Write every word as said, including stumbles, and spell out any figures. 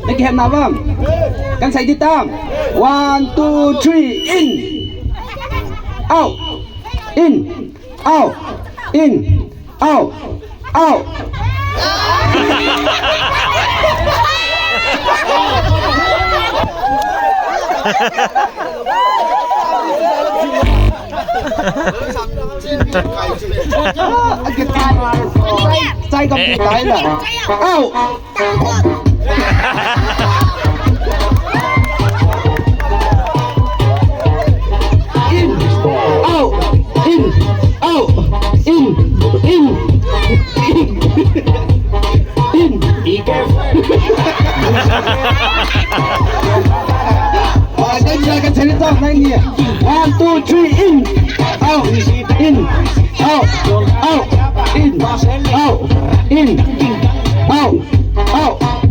Na kihet na vang. Kan sei di tam. One, two, three, in. Out. In. Out. In. Out. Out. Chai kam tu tai la. Out. In, out, in, out, in, in, in, in. Be careful. Ah, dan siya, kan salita, nine niya. One, two, three, in, out, in, out, out, in, out, in, out, out.